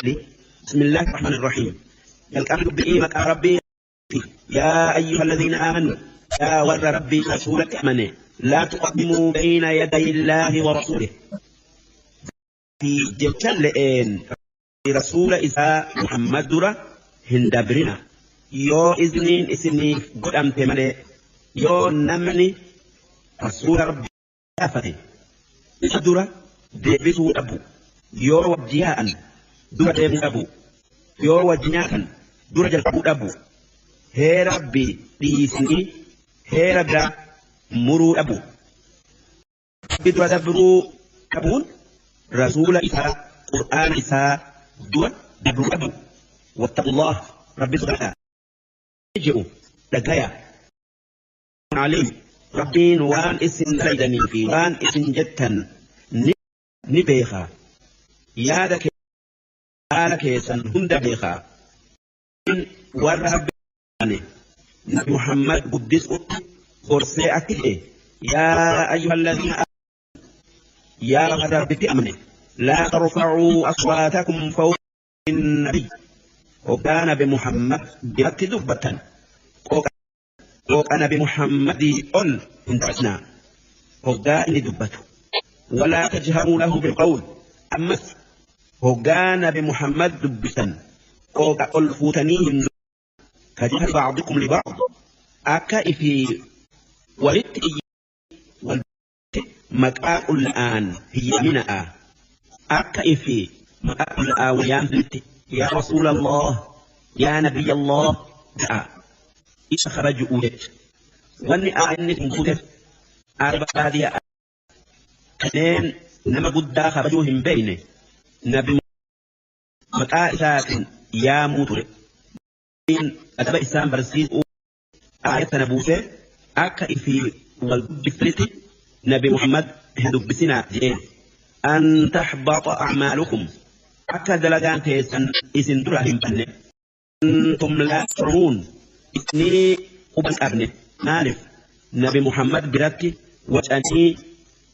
بسم الله الرحمن الرحيم الأمر بإيمك ربي يا أيها الذين آمنوا يا ور ربي رسولك أمني لا تقدموا بين يدي الله ورسوله في جتلئين رسول إساء محمد درة هندبرنا يو إذنين إسني قدام تملي يو نمني رسول ربي أفتي درة ديبسو أبو يو وجياء درة ديبسو أبو يو وجناكا درة جلقو أبو هي ربي ديسني هي ربي مرو أبو بدرة دبرو أبون رسول إساء قرآن إساء درة دبرو أبو واتقوا الله ربي سبحانه يجئوا لقيا عليم ربين وان اسن سيدني في وان اسن جتا نبيخا يا ذاك كيسا هند بيخا والرب نبي محمد قدس قرسي أكله يا أيها الذين يا رب تأمني لا ترفعوا أصواتكم فوق النبي وكان بمحمد برت دبة وكان بمحمد قل انتعسنا وقال دبته ولا تجهروا له بالقول أما وكان بمحمد دبة وقل فوتنيهم كجهر بعضكم لبعض أكا في ولت مكاء الآن هي منها أكا في مكاء الآن يا رسول الله يا نبي الله إيش خرج أولت واني أعني تنقودت أربع دي كنين نما قد خرجوهم بينه نبي مكاء ذات يا موتر أتبع إسلام برسيس آية نبوسة أكا في والبفلت نبي محمد هدبسنا جين أن تحبط أعمالكم أكا دلقان تيسن إسن درهم بني أنتم لا تشعرون إثني قبل أبني مالف نبي محمد براتي وأني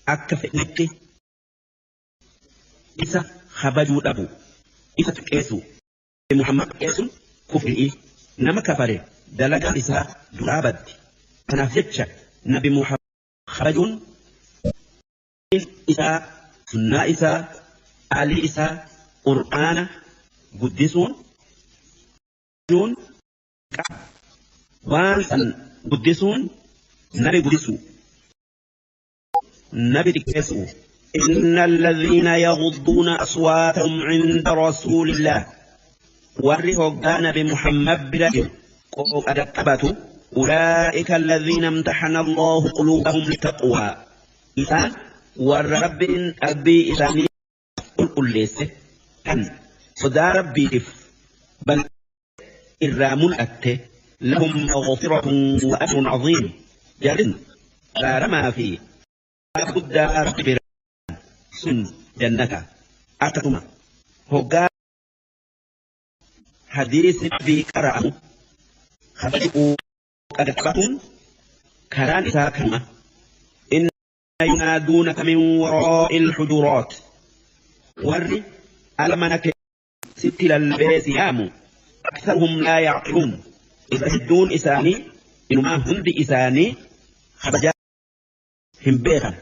أكا فئنك إسا خبجوا أبو إسا تكيسو محمد كيسو كفرئي نما كفري دلقان إسا درابد أنا فتشك نبي محمد خرجون إسا سنة إسا علي إسا قرآن قدسون جون وانسان قدسون نبي قدسو نبي تكسو إن الذين يغضون أصواتهم عند رسول الله ورهقان بمحمد بلجر قد أولئك الذين امتحن الله قلوبهم للتقوى إذا والرب أبي إساني قل ليس أن صدى ربي بل إرام أت لهم مغفرة وأجر عظيم جرن لا رمى في قد رب سن جنة أتكما هقا حديث في كرأه خبئوا أدقتهم كران إساكما إن ينادونك من وراء الحجرات ور ألمنك ست للبيس يامو أكثرهم لا يعقلون إذا هدون إساني إنما هند إساني خبجا هم بيغا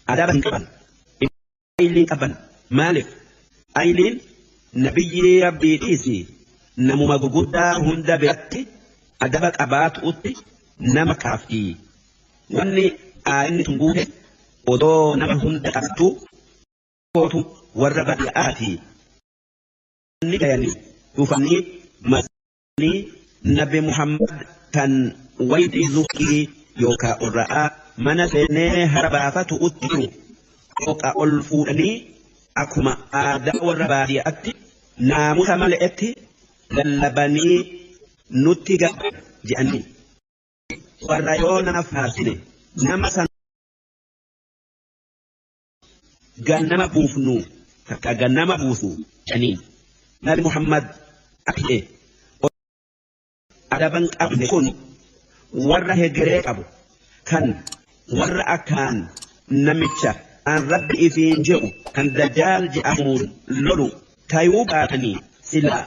أدابا كبا أيلين كبا مالك أيلين نبي ربي إيسي نمو مغوغودا هند بيتي أدبك أبات أوتي نما كافتي واني آيني تنقوه ودو نما هند أفتو كوتو وربك آتي نكياني تفني مسني نبي محمد كان ويدي زكي يوكا الرأى من سنة هربافتو أتيرو يوكا ألفوني أكما آدا وربادي أتي ناموس ملئتي للبني nutti gaba jedhanii warra yoo nama faarsine nama san gannama buufnu takka gannama buusu jedhanii Nabi Muhammad akka adaban qabne kun warra hegeree qabu kan warra akkaan namicha an rabbi ifiin jedhu kan dajjaal jedhamuun lolu Tayuu baatanii silaa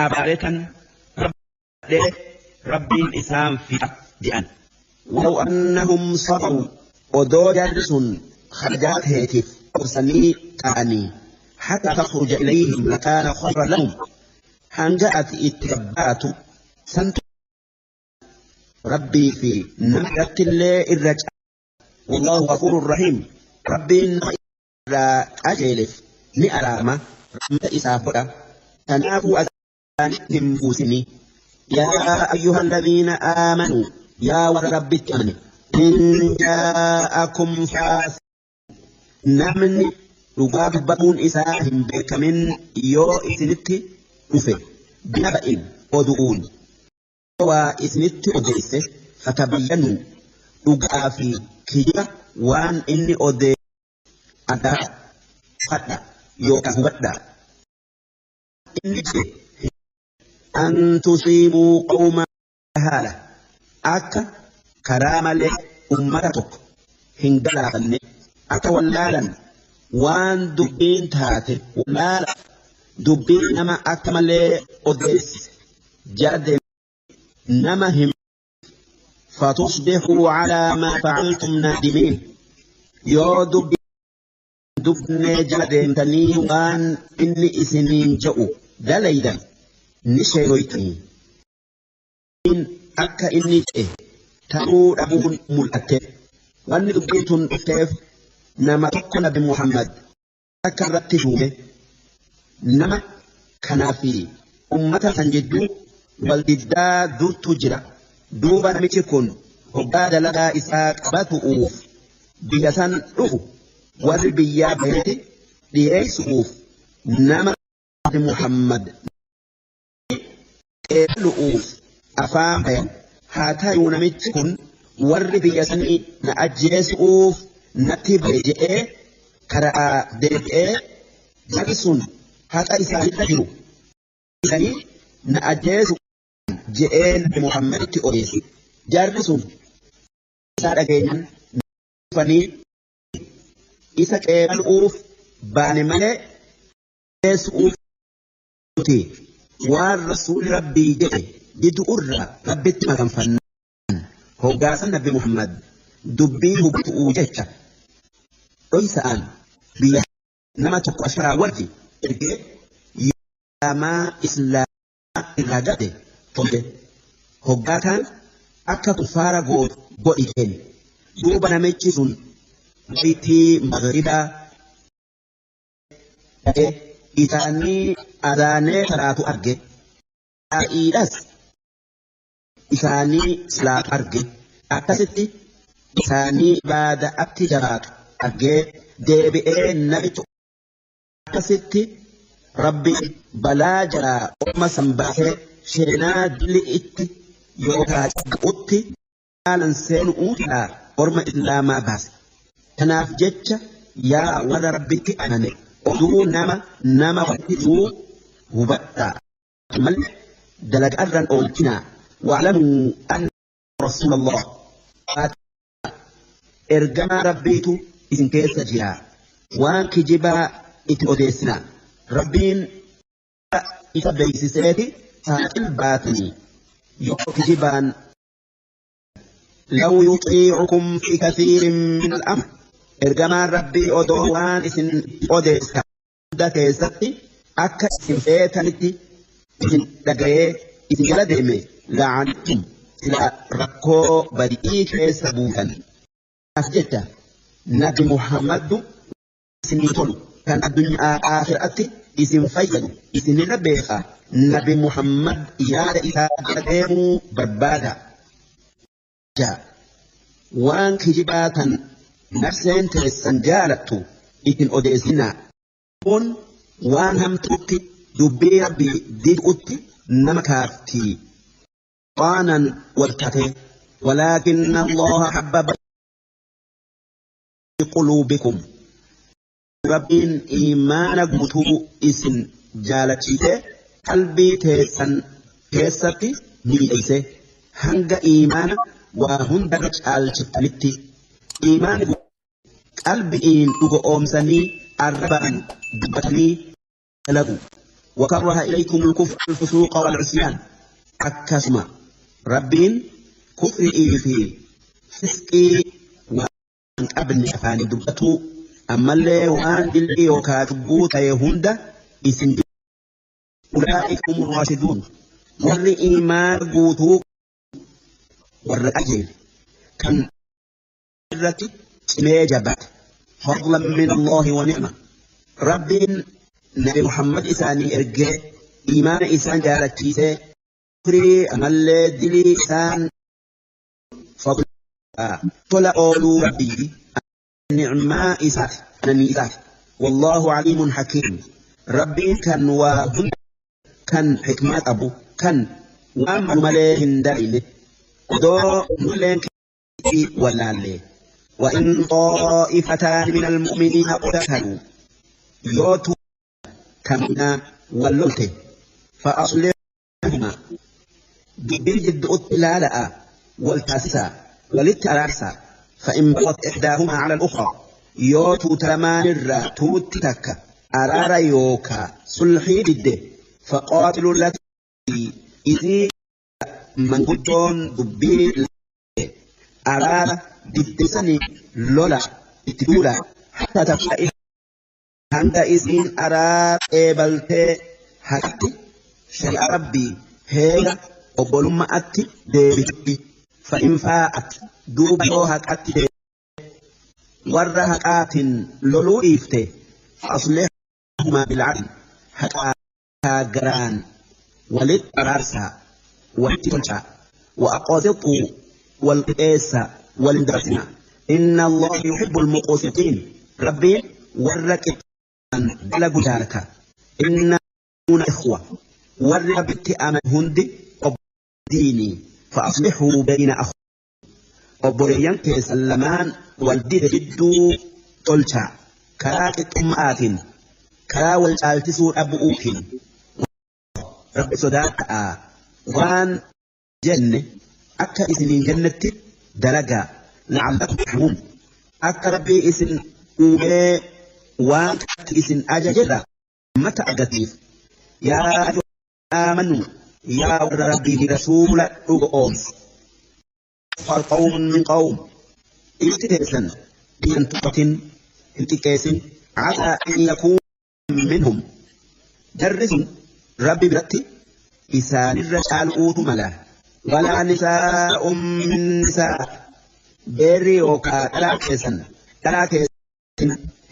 abaaretan rabbiin isaan fixa je'an. Walaw annahum sabaruu odoo jarri sun kharajaa teetiif obsanii ta'anii hatta takhruja ilayhim lakaana khayran lahum hanga ati itti gabbaatu santu rabbii fi nama irrattillee irra caala. Wallaahu ghafuurun rahiim. Rabbiin nama irraa qajeeleef ni araarama rahmata isaaf godha. Kanaafuu isaanitti hin buusini. Yaa ayyuha alladhiina aamanuu yaa warra rabbitti amane in jaa'akum faasiq namni dhugaa dubbatuun isaa hin beekamin yoo isinitti dhufe binaba'in odu'uun waa isinitti odeesse fatabayyanuu dhugaa fi kijiba waan inni odeesse addaa fadha yookaan hubadhaa. Inni jedhe an tusiibuu qawma haala akka karaa malee ummata tokko hin galaafanne akka wallaalan waan dubbiin taate wallaala dubbii nama akka malee odeesse jala deeme nama hin fatusbihuu calaa maa facaltum naadimiin yoo dubbii dubnee jala deemtanii waan inni isiniin je'u dalaydan ni sheegoytanii. Akka inni je'e ta'uu dhabuun mul'atte. Wanni dubbiin tun dhufteef nama tokko Nabi Muhammad akka irratti shuume nama kanaa fi ummata san jidduu wal diddaa durtu jira. Duuba namichi kun hoggaa dalagaa isaa qabatu'uuf biyya san dhufu warri biyyaa baheeti dhiyeessu'uuf nama Muhammad qeebalu'uuf afaan bayan. Haa ta'uu namichi kun warri biyya sanii na ajjeesu'uuf natti bahe je'ee karaa deebi'ee jarri sun haqa isaanirra jiru. Sanii na ajjeesu je'ee Nabi Muhammaditti odeesse. Jarri sun isaa dhageenyaan dhufanii isa qeebalu'uuf baane malee ajjeesu'uuf waan rasuulli rabbii jedhe didu'urraa rabbitti maganfannaan hoggaasan Nabi Muhammad dubbii hubatu'uu jecha dhoysa'aan biyya nama tokko asharaa wajji ergee yaamaa islaamaa irraa gate tolche hoggaa kaan akka kuffaara gootu godhi jeen duuba namichi sun waytii maghribaa dhaqee isaanii azaanee salaatu arge yaa'iidhas isaanii salaatu arge akkasitti isaanii ibaada'atti jabaatu argee deebi'ee nabicha akkasitti rabbi balaa jalaa orma san baasee sheenaa dili'itti yookaa cubbu'utti haalan seenu'uu jalaa orma islaamaa baase. Kanaaf jecha yaa warra rabbitti amane oduu nama nama walitti hubadhaa malee dalagaarran oolchinaa wa'lamuu anna rasuulallah ergamaa rabbiitu isin keessa jira waan kijibaa itti odeessinaa rabbiin isa beeksiseeti saaxil baatanii yoo kijibaan law yuxiicukum fi kathiirin min al-amr ergamaan rabbii odoo waan isin odeessan hunda keessatti akka isin feetanitti isin dhaga'ee isin jala deeme la'antum sila rakkoo badii keessa buutan. As jecha Nabi Muhammaddu isinii tolu kan addunyaa aakhiraatti isin fayyadu isinirra beeka Nabi Muhammad yaada isaa jala deemuu barbaada. Waan kijibaa tan nafseen teessan jaalattu isin odeessinaa. Kun waan hamtuutti dubbii rabbii diduutti nama kaaftii. Qaanan waltatee walaakinna Allaha habbaba quluubikum. Rabbiin iimaana guutuu isin jaalachiisee qalbii teessan keessatti miidhagse hanga iimaana waa hundarra caalchiftanitti iimaanni qalbiin dhugoomsanii arrabaan dubbatanii dalagu. وكره إليكم الكفر الفسوق والعصيان أكسما ربين كفرئي في فسقي وأن أبني أفاني دبتو أما اللي وأن دلئي وكاتبو تيهند إسن أولئك هم الراشدون ور إيمان قوتو ور أجل كان سميجبت فضلا من الله ونعمة ربين نبي محمد إساني إرجع إيمان إسان جالتشيسة كري أمل دلي إسان فضل طلع أولو ربي نعمة إسات نني إسات والله عليم حكيم ربي كان وهن كان حكمة أبو كان وأمر مليهن دليل ودو ملين كي ولا لي وإن طائفتان من المؤمنين اقتتلوا يوتو كمنا واللوته فأصلحهما بالجد أتلالا والتاسسا والتراسا فإن بغت إحداهما على الأخرى يوتو تلمان الرا توتتك أرار يوكا صلحي جده فقاتلوا التي إذي من قدون دبي أرار ددسني لولا اتدولا حتى تفائح hanga isiin araara eebaltee haqatti shari'a rabbii heera obbolummaatti deebitutti fa'in faa'at duuba yoo haqatti deebite warra haqaatiin loluu dhiifte fa'aslihumaa bil'adl haqaa garaan walitti araarsaa walitti tolchaa wa'aqsituu wal qixeessaa wal dabarsinaa inna allaha yuhibbul muqsitiin rabbiin warra qixxee dalagu jaalata inna إخوة والرب أمن هند ديني فأصلحوا بين أخ أبوريان كسلمان والدي جدو تلشا كراكت أمآت كرا والآلتسو أبوك رب صداق وان جنة أكا إسنين جنة درجة لعلكم ترحمون أكا ربي إسن أومي وان إسن أججرة متى أجتيف يا آمنوا يا ربي رسول أوس قوم من قوم إلتكسن بأن انتكاس عسى أن يكون منهم درس ربي برتي إسان الرجال أوت ملا ولا نساء من نساء بري وكا تلاكسن تلاكسن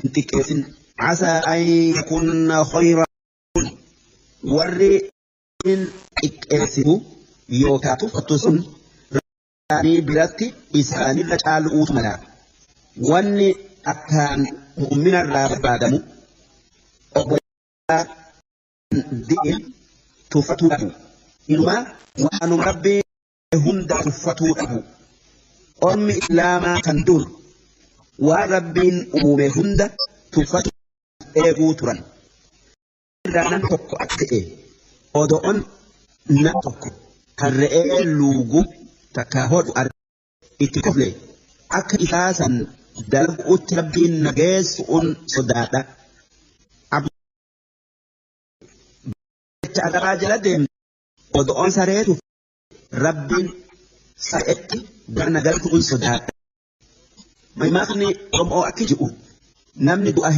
انتكاس عسى أن يكون خيرا warri xiqqeessitu yookaan tuffattu sun isaanii biratti isaanirra caalu'uutu mala. Wanni akkaan mu'minarraa barbaadamu obboleessaa diin tuffatuu dhabu. Inumaa waanuma rabbii hunda tuffatuu dhabu. Ormi islaamaa kan dur waan rabbiin uume hunda tuffatu eeguu turan. Irraa namni tokko akka ta'e odoon nama tokko kan re'ee luugu takka hodhu itti kofle akka isaa san dalaguutti rabbiin nageessuun sodaadha. Jecha arabaa jala deemte odoon sareetu rabbiin sareetti gara galtuun sodaadha. Mammaaksni Oromoo akki ji'u namni du'a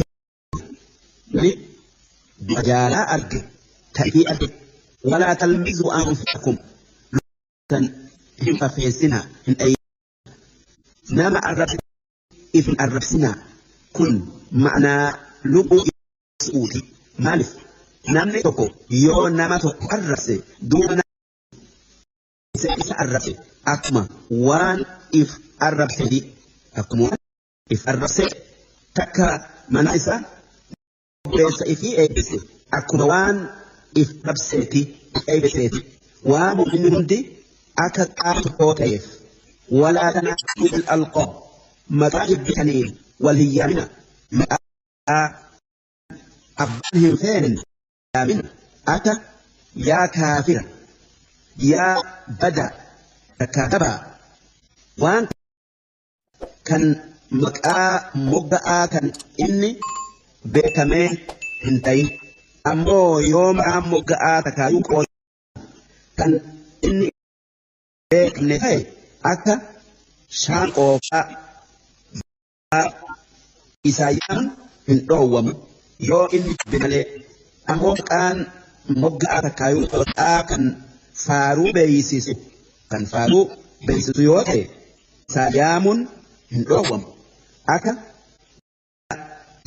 du'a jaalaa arge ta'ii arge walaa talmizuu anfusakum tan hin fafeessinaa hin dhayinaa nama arrabsinaa if hin arrabsinaa kun ma'anaa lubbuu isuuti maaliif namni tokko yoo nama tokko arrabse duuba isa arrabse akkuma waan if arrabseeti akkuma waan if arrabse takka mana isaa obboleessa ifii eebbise akkuma waan if arrabseeti eebbiseeti waan mu'minni hundi akka qaama tokkoo ta'eef walaa tanaaza'uu bil alqaab maqaa jibbitaniin wal hin yaamina maqaa abbaan hin feenen yaamina akka yaa kaafira yaa bada takkaa dabaa waan kan maqaa mogga'aa kan inni beekamee hin ta'in Ammoo yoo maqaan mogga'aa takkaayuu qoosa kan inni beekne ta'e akka shaanqoofaa isaa yaamuun hin dhoowwamu yoo inni jibbe malee. Ammoo maqaan mogga'aa takkaayuu qoosaa kan faaruu beeysisu kan faaruu beeysisu yoo ta'e isaa yaamuun hin dhoowwamu. Akka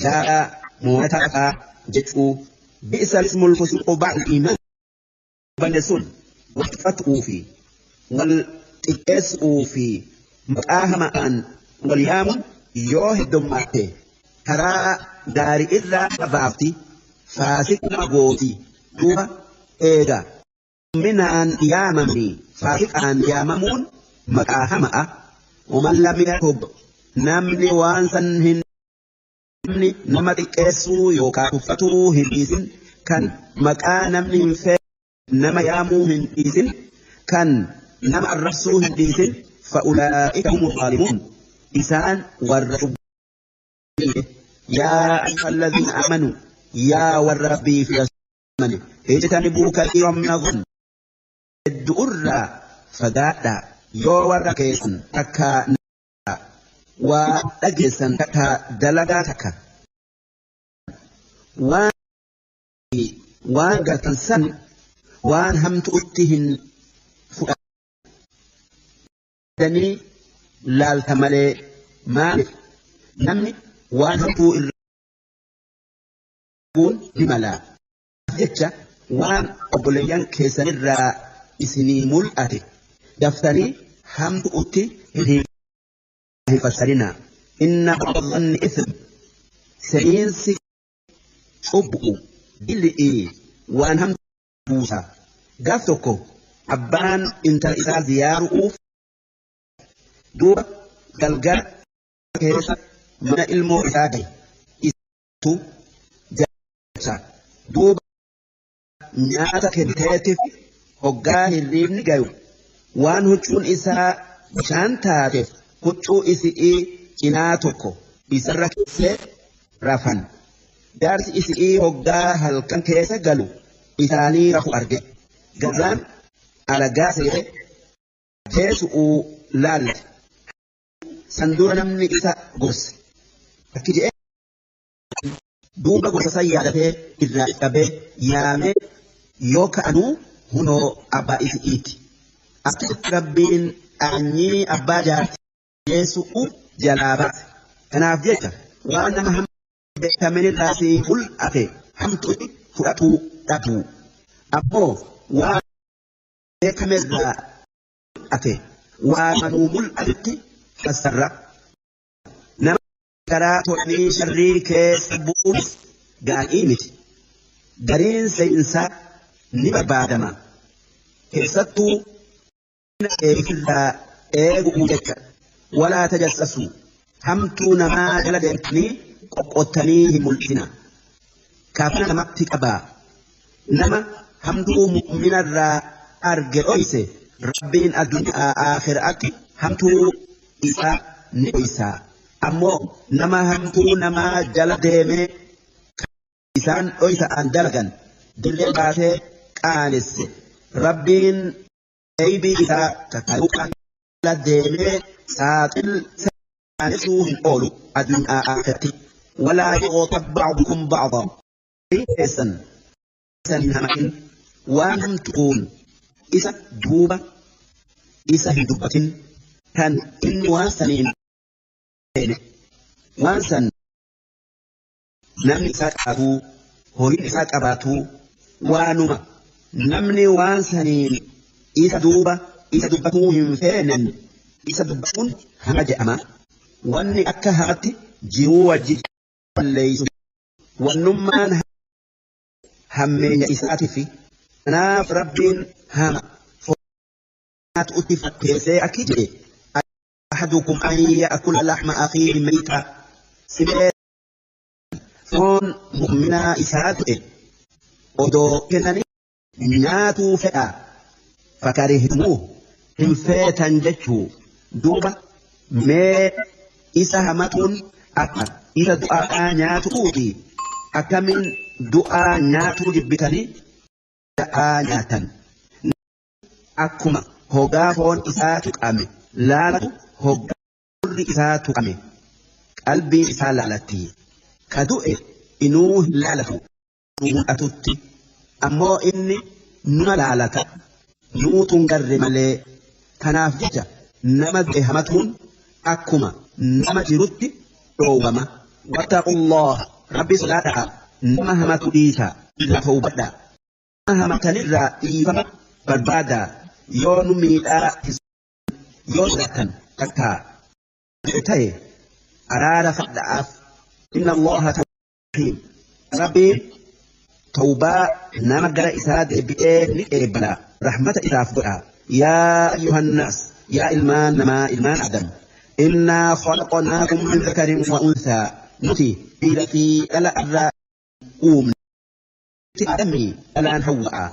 jaalaa moonataa fa'aa jechuu bi'sa ismul fusuuqu ba'da iimaan banne sun wal tuffatuu fi wal xiqqeessuu fi maqaa hamaan wal yaamuun yoo heddummaate karaa gaarii irraa baafti faasiquma gooti duuba eega minaan yaamamanii faasiqaan yaamamuun maqaa hama'a ومن لم يتب namni waan san hin namni nama xiqqeessuu yookaan tuffatuu hin dhiisin kan maqaa namni hin feene nama yaamuu hin dhiisin kan nama arrabsuu hin dhiisin fa'ulaa'ika humu zaalimuun isaan warra cubbuu yaa ayyuhalladhiina aamanu yaa warra rabbii fi rasuula ijtanibuu kathiiran mina dhann heddu'urraa fagaadhaa yoo warra keessan takka waa dhageessan takka dalagaa takka waan waan gartan san waan hamtu'utti hin fudhatanii laalta malee maaliif namni waan hamtuu irra ni mala jecha waan obboleeyyan keessanirraa isinii mul'ate daftanii hamtu'utti hin fassarinaa. Inna ba'da dhanni ithm se'iinsi cubbu'u dili'ii waan hamtu buusa. Gaaf tokko abbaan intala isaa ziyaaru'uuf duuba galgala keessa mana ilmoo isaa gahe. Isatu jecha duuba nyaata kenniteetiif hoggaa hirriibni gayu waan huccuun isaa bishaan taateef huccuu isi'ii cinaa tokko isarra keessee rafan. Jaarsi isi'ii hoggaa halkan keessa galu isaanii rafu arge. Gazaan alagaa se'ee jeesu'uu laallate. San dura namni isa gorse. Akki je'ee duuba gorsa san yaadatee irraa qabee yaamee yoo ka'anuu hunoo abbaa isi'iiti. Akkasitti Rabbiin qaanyii abbaa jaartii jeesu'u jalaa baase. Kanaaf jecha waan nama hamma beekaminirraa sii mul'ate hamtuutti fudhatuu dhabu. Ammoo waan beekamerraa mul'ate waan manuu mul'atetti fassarra. Nama karaa tolanii sharrii keessa bu'uunis gaarii miti. Gariin seensaa ni barbaadama. Keessattuu irraa eeguu jecha walaa tajassasu hamtuu namaa jala deemtanii qoqqottanii hin mul'isina. Kafana namatti qabaa. Nama hamtuu mu'minarraa arge dhoyse Rabbiin addunyaa aakhiraatti hamtuu isaa ni dhoysa. Ammoo nama hamtuu namaa jala deemee isaan dhoysa'aan dalagan dirree baasee qaanesse Rabbiin eybii isaa takka jala deemee saaxil qaanessuu hin oolu addunyaa aakhiraatti. Walaa yaghtab ba'dukum ba'dan. Keessan san hin hamatin waan hamtuun isa duuba isa hin dubbatin kan inni waan saniin feene waan san namni isaa qabaatuu horiin isaa qabaatuu waanuma namni waan saniin isa duuba isa dubbatuu hin feenen isa dubbachuun hama jedhama. Wanni akka hamatti jiruu wajji balleessu wannummaan hammeenya isaatiif kanaaf Rabbiin hama foonyaatutti fakkeessee akki jedhe ahadukum an ya'kula lahma akhiihi mayta sibee foon mu'minaa isaa du'e odoo kennanii nyaatuu fedha fakarihtumuu hin feetan jechuu duuba mee isa hamatuun akka isa du'aa nyaatuuti. Akkamiin du'aa nyaatuu jibbitanii da'aa nyaatan. Akkuma hogaa foon isaa tuqame laalatu hogaa gurri isaa tuqame qalbiin isaa laalatti. Ka du'e inuu hin laalatu mul'atutti ammoo inni numa laalata nuutuun garre malee. Kanaaf jecha nama du'e hamatuun akkuma nama jirutti dhoowwama. Wattaqullaha rabbi sodaadhaa nama hamatu dhiisaa irraa tawbadhaa. Nama hamatanirraa dhiifama barbaadaa yoo nu miidhaa yoo sodaatan takkaa ta'e araara fadha'aaf. Inna Allaha tawwaabuun rabbiin tawbaa nama gara isaa deebi'ee ni qeebala rahmata isaaf godha. Yaa ayyuhannaas yaa ilmaan namaa ilmaan Adam innaa khalaqnaakum min dhakarin wa unthaa nuti dhiira fi dhala irraa uumne Adamii dhalaan Hawwaa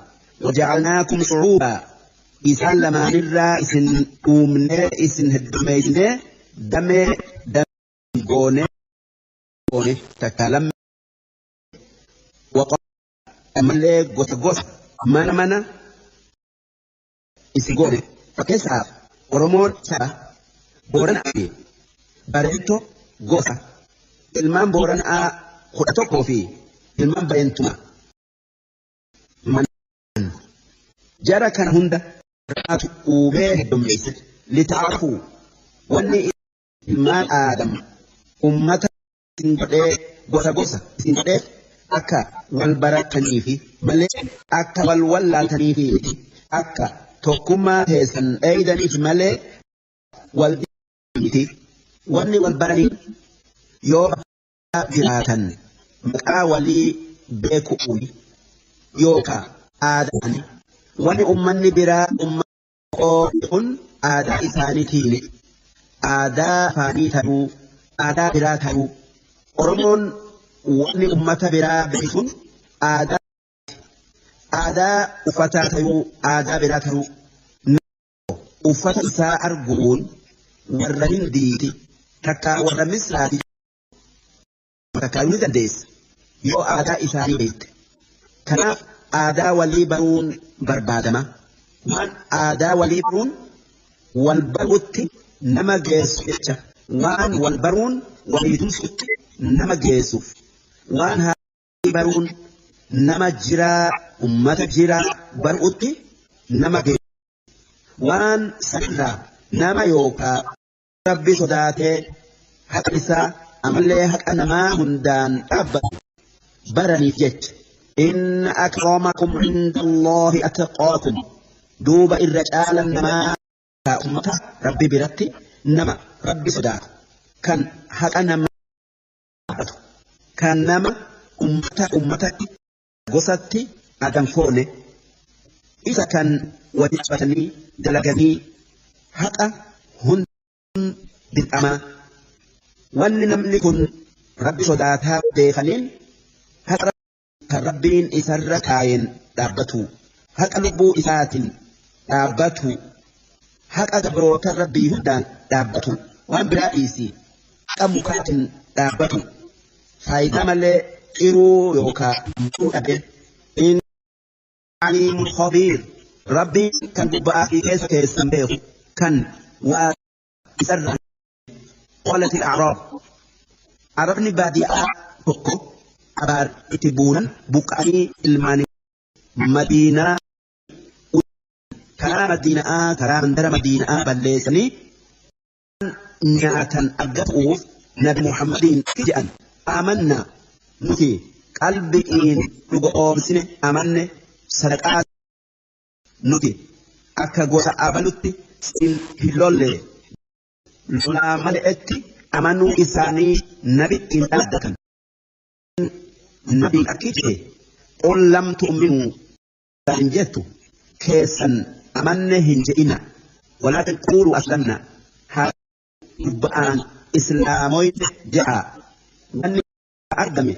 waja'alnaakum shu'uubaa isaan lamaanirraa isin uumnee isin heddummeessinee damee damee goone goone takka lamme ammallee gosa gosa mana mana isin goone. Fakkeessaaf Oromoon saba Booranaa fi Bareentoo gosa ilmaan Booranaa 11 fi ilmaan Bareentuma jara kana hunda raatu uumee heddummeesse. Lita'aarafuu wanni ilmaan Aadam ummata isin godhee gosa gosa isin godhee akka wal barataniifi malee akka wal wallaaltaniifi miti akka tokkummaa teessan dheeydaniif malee wal miti. Wanni wal baranii yoo jiraatan maqaa walii beekuuni yookaan aadaani. Wanni ummanni biraa ummata kun aadaa isaaniitiini. Aadaa afaanii ta'uu, aadaa biraa ta'uu. Oromoon wanni ummata biraa beekuun aadaa aadaa uffataa ta'uu, aadaa biraa ta'uu. Uffata isaa arguun warra Hindiiti takkaa warra Misraati takkaa ni dandeessa yoo aadaa isaanii beekte. Kanaaf aadaa walii baruun barbaadama. Waan aadaa walii baruun wal baruutti nama geessu jecha waan wal baruun walii tumsutti nama geessuuf waan aadaa baruun nama jiraa ummata jiraa baruutti nama geessu. Waan sanirraa nama yookaa rabbi sodaatee haqa isaa amallee haqa namaa hundaan dhaabbatu baraniif jecha. Inna akramakum inda Allahi atqaakum duuba irra caalan namaa ummata rabbi biratti nama rabbi sodaatu kan haqa namaa dhaabbatu kan nama ummata ummatatti gosatti adanfoone isa kan walitti qabatanii dalaganii haqa hundaan dirqama. Wanni namni kun rabbi sodaataa beekaniin haqa kan rabbiin isarra kaayeen dhaabbatu haqa lubbuu isaatiin dhaabbatu haqa gabroota rabbii hundaan dhaabbatu waan biraa dhiisi haqa mukaatiin dhaabbatu faayidaa malee xiruu yookaan muruu dhabe. Inni aliimul khabiir rabbiin kan gubbaa fi keessa keessan beeku kan waa isarra. Qalat al-a'raab arabni baadiyaa tokko abaar itti buunan buqqa'anii ilmaanii Madiinaa karaa Madiinaa karaa mandara Madiinaa balleessanii nyaatan argatuuf Nabi Muhammadiin jedhan amanna nuti qalbiin dhuga oomsine amanne sadaqaa nuti akka gosa abalutti sin hin lolle lolaa male'etti amanuu isaanii nabittiin dhaaddatan. Nabiin akki jedhe qul lam tu'minuu hin jettu keessan amanne hin je'ina walaakin quuluu aslamna haa dubba'aan islaamoyne je'a wanni argame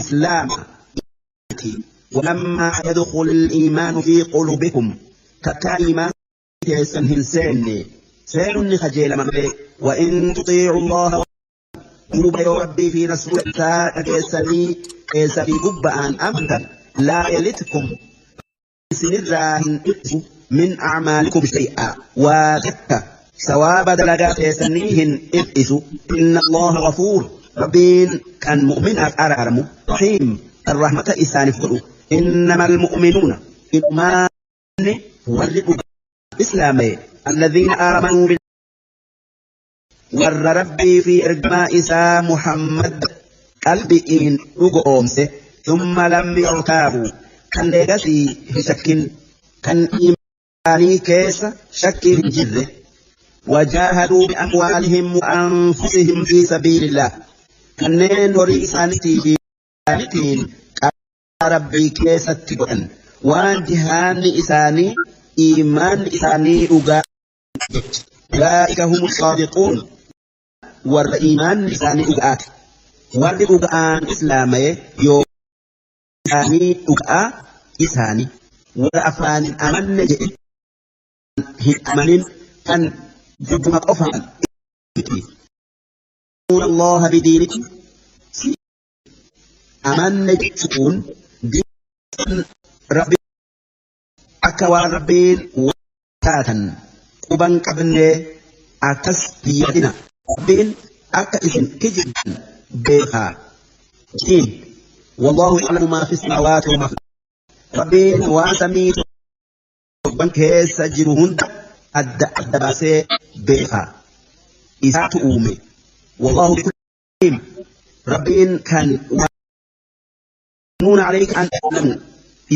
islaama walammaa yadkhul iimaanu fi quluubikum takkaa iimaan keessan hin seenne seenunni kajeelama malee wa in tutiicu allaha Duuba yoo Rabbii fi rasuula isaa dhageessanii keessa fi gubba'aan amantan laa yalitkum isinirraa hin ibsu min acmaalikum shay'a waa takka sawaaba dalagaa keessanii hin ib'isu. Inna Allaha ghafuur, Rabbiin kan mu'minaaf araaramu, rahiim, kan rahmata isaaniif godhu. Innama almu'minuuna, inumaanni warri dhugaa islaamee, alladhiina aamanuu warra Rabbii fi ergamaa isaa Muhammad qalbi'iin dhugoomse, thumma lam yartaabuu, kan eegasii hin shakkin, kan iimaanii keessa shakkii hin jirre, wajaahaduu bi'amwaalihim wa anfusihim fi sabiilillah, kanneen horii isaaniitii fi isaaniitiin karaa Rabbii keessatti godhan, waan jihaanni isaanii iimaanni isaanii dhugaa jecha. Ulaa'ika humu saadiquun, warra iimaanni isaanii dhugaati. Warri dhuga'aan islaamaye yoo isaanii dhugaa isaanii warra afaanin amanne jedhe hin amanin kan gudduma qofaan miti. Allaha bidiinikum, amanne jechuun diin Rabbi akka waan Rabbiin taatan quban qabnee akkas hin yaadina. Rabbiin akka isin kijibdan beekaa. Diin wallahu ya'lamu maa fi samaawaati wa maa fi, Rabbiin waan samii torban keessa jiru hunda adda adda baasee beekaa. Isaatu uume. Wallahu bikulli, Rabbiin kan nuuna alayka an ta'lamu,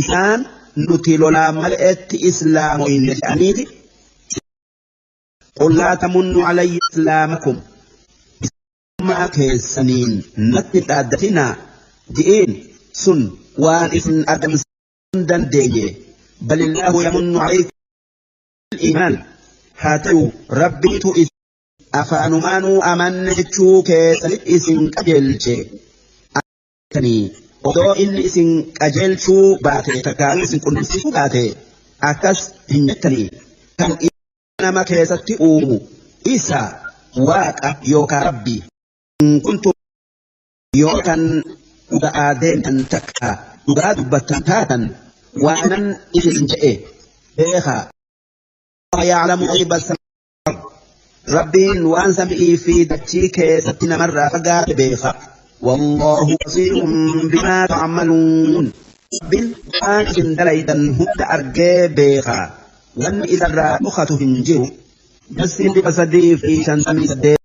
isaan nuti lolaa male'etti islaamoyne jedhaniiti. Qul laa tamunnu alayya islaamakum, islaamaa keessaniin natti hin dhaaddatinaa ji'iin, sun waan isin argamsiisuu hin dandeenye. Balillaahu yamunnu alaykum iimaan, haa ta'u Rabbiitu afaanumaanuu amanne jechuu keessanitti isin qajeelche. Odoo inni isin qajeelchuu baate, takkaa'uu isin qunnamsiisuu baate, akkas hin jettanii. Kan nama keessatti uumu isa Waaqa yookaan Rabbi. Kuntu yoo kan dhugaa deemtan takka dhugaa dubbattan taatan, waanan isin je'e beekaa. Ya'lamu ghayba, Rabbiin waan samii fi dachii keessatti namarraa fagaate beeka. Wallaahu basiirun bimaa ta'maluun. Rabbiin waan isin dalaydan hunda argee beeka. Wanni isarraa dhokatu hin jiru. Darsiin 358.